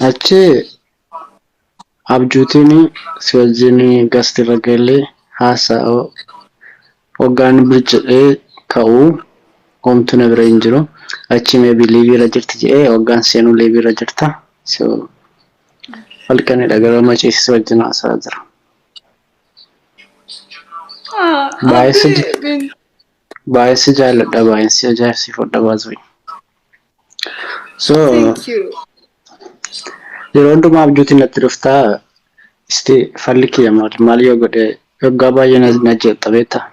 Achi abjuutiin si wajjin gastirra galee haasa'u hoggaan bir jedhee ka'u homtuu na bira hin jiru. Achi maybe liivii irra jirti jedhee hoggaan seenuu liivii irra jirta. So halkanidha garuu amma ciisee si wajjin haasa'aa jira. Baay'ee si baay'ee si jaalladha, baay'ee si ajaa'ibsiifadha baasuu. So Thank you. yeroo hundumaa abjuutiin natti dhuftaa, isti falli kiyya maal maal yoo godhe waggaa baay'ee na jeetta beektaa,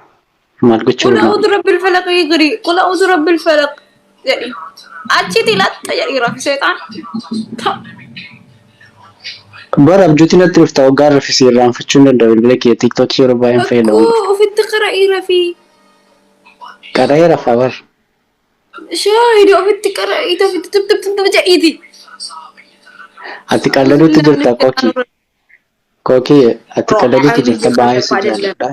maal gochuu Qul danda'u? a'uudhu rabbil falaq gri. Qul a'uudhu rabbil falaq jedhi. Achitti laxxa jedhi rafi seexaan. Ta. Bara abjuutiin natti dhufta, waggaa rafisii irraanfachuu hin danda'u, bilbila kiyya tiiktookii yeroo baay'een fayyadamu. Akkoo ofitti qara'ii rafii. Qara'ee rafaa bar. Shaahidi ofitti qara'ii ofitti tub tub tub jedhiiti. Ati qalladuutti jirta kookii. Kookii, ati qalladuutti jirta, baay'ee si jaalladha.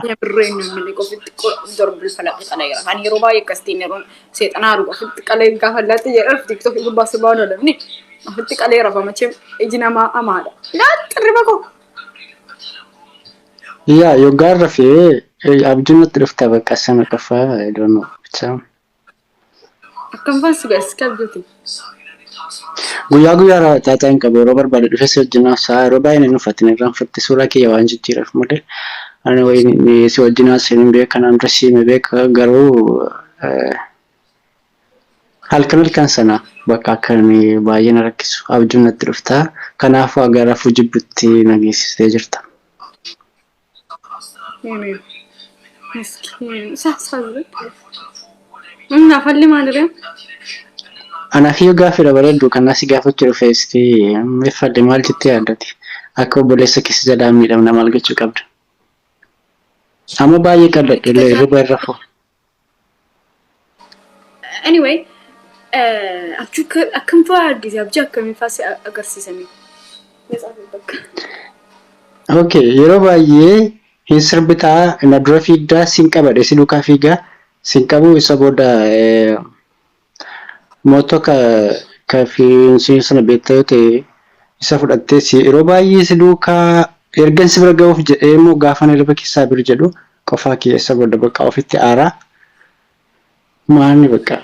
Ani yeroo baay'ee akkasitiin yeroo seexanaa argu ofitti qalee gaafa laatti jedhan tiktokii gubbaa sirbaa oolanii ofitti qalee rafa machee iji namaa amaadha. Laatti riba koo. Yaa yoggaan rafee abjuun natti dhufta, bakka sana qofa, I don't know. Bicha. Akkam faan si godhe abjuuti. Guyyaa guyyaa xaaxaa hin qabu, yeroo barbaade dhufe si wajjin haasa'a, yeroo baay'ee hin uffatin irraanfatte suuraa kiyya waan jijjiireef malee ani wayi si wajjin haasa'een hin beeka, kanaan dura si hime beeka, garuu halkan halkan sana bakka akka inni baay'ee na rakkisu abjuun natti dhufta, kanaafuu haga rafuu jibbutti na geessistee jirta. Miskiin sassaabe. Inni falli maaliree? Anaaf iyyuu gaaffiidha bareeddu kan asi gaafachuu dhufe, isti falli maal jettee yaaddati? Akka obboleessa keessa jalaa miidhamna maal gochuu qabda? Amma baay'ee qalladhe illee hirriba irra rafu. Anyway, abjuu akkam fa'aa argite? Abjuu akkamii fa'aa si agarsiisanii? Bakka. Okay, yeroo baay'ee hin sirbitaa, na dura fiigdaa, sin qabadhe si duukaa fiigaa, sin qabu, isa booda moottoo ka ka fiinsiin sana beektaa yoo ta'e isa fudhattee si yeroo baay'ee si duukaa, ergan si bira ga'uuf jedhee immoo gaafa hirriba keessaa bir jedhu qofaa kee, isa booda bakka ofitti aaraa maalni bakka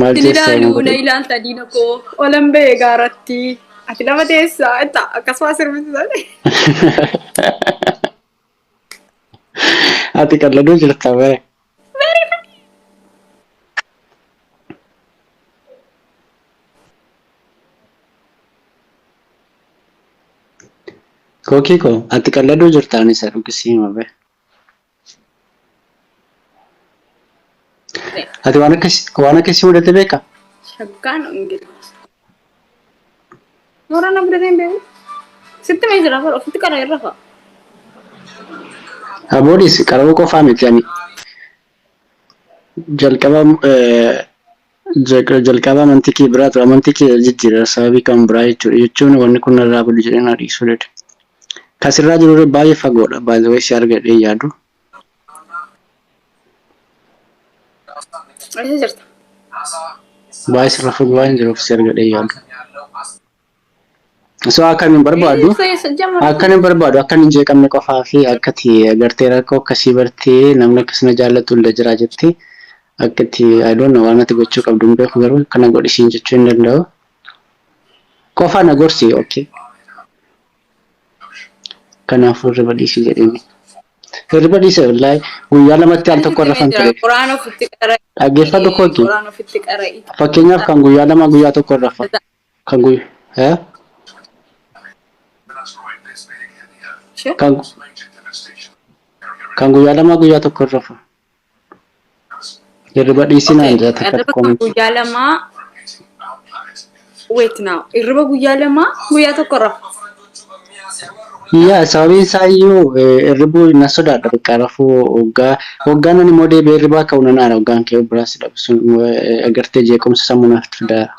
maal Sin jeessa ilaalu na godhe. Ilaalta diina koo olan ba'e gaaratti ati lafa teessaa itta akkasumas sirbisisan. Ati qalladuu jirta bare. Kookii koo, ati qalladuu jirta, ani isa dhugisii hima bare. Ati waan akkasii mudate beekaa? Shaggaan Ingiliz. Mooraa na mudatee hin beeku. Sitti mee jira bara ofitti qara irra fa'a. Aboodis qara'uu qofaa miti, ani jalqaba jalqaba amantii kee biraa ture, amantii kee jijjiireera sababii kan biraa jechuudha, jechuun wanni kun narraa badu jedhee na dhiisuu dide. Kasirraa jiru baay'ee fagoodha, baay'ee si argadhee yaadu. Eessa jirta? Baay'ee sirra fagoo waan jiruuf si argadhee yaadu. So akka hin barbaadu akka hin barbaadu akka hin jeeqamne qofaa fi akka itti agartee rakkoo akkasii bartee namni akkasina jaallatu illee jira jettee akka itti, I don't know, waan ati gochuu qabdu hin beeku, garuu kana godhisiin jechuu hin danda'u. Qofa na gorsi, okay. Kanaafuu hirriba dhiisii jedheen. Hirriba dhiise, wallaahi guyyaa lamatti al tokko rafan ture. Quraan ofitti qara'i. Dhaggeeffadhu kooki. Quraan ofitti qara'i. Fakkeenyaaf kan guyyaa lama guyyaa tokko rafa. Kan guyyaa kan guyyaa lama guyyaa tokko rafa. Hirriba dhiisii naan jedha takka Hirriba tokko kan miti. guyyaa lamaa, wait now, hirriba guyyaa lamaa guyyaa tokko rafa. Yaa, sababiin isaa iyyuu hirribuu na sodaadha, bakka rafuu waggaa waggaan ani immoo deebi'ee hirribaa ka'u nan aara, waggaan kee biraa si dhabu sun agartee jeequmsa sammuu naaf fidaara.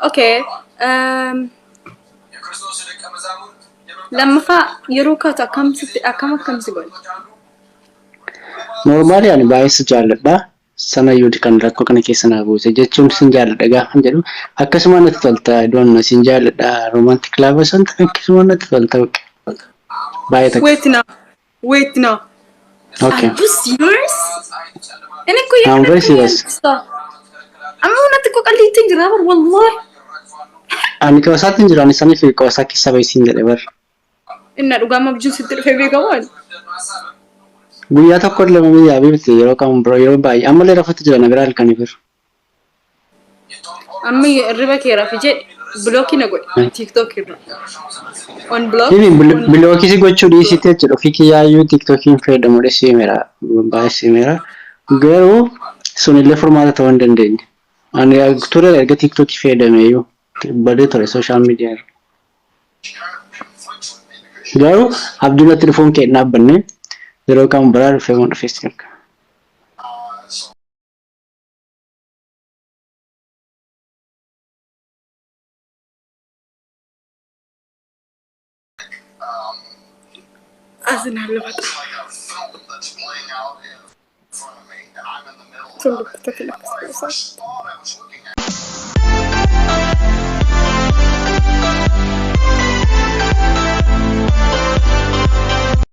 Okay. Lammaffaa yeroo kaatu akkam sitti akkam akkam si godha? Normally ani baay'ee si jaalladha. Sanayyuu kan rakkoo kana keessa naa buuse jechuun sin jaalladha gaafan jedhu akkasuma natti tolta, I don't know, sin jaalladha romantic love osoo hin taane akkasuma natti tolta baay'ee takka. Wait now. Wait now. Okay. Are you serious? እኔ እኮ I'm very serious. Amma natti እኮ qalliitti jira bar wallahi. Ani qoosaatti hin jiru, ani saniif qoosaa keessa bahi jedhe bar. Inna dhugaa mabjuun sitti dhufee beekamu. Guyyaa tokko lama biyyaa biifte yeroo qabu biroo yeroo baay'ee ammallee rafutti jira na bira halkanii bir. Amma hirriba kee rafi jedhi block na godhe TikTok irra. On block. Ibi block si gochuu dhiisite jechuudha, ofii kiyyaayyuu TikTokiin fayyadamu siimera baay'ee siimera, garuu sunillee furmaata ta'uu hin dandeenye. Ani ture erga TikTokii fayyadameeyyuu badee ture social media irra. Garuu abdii dhufuun kee hin dhaabbanne, yeroo kam biraa dhufee moo dhufee si arga. አዝናለሁ በጣም። Sun dubbata.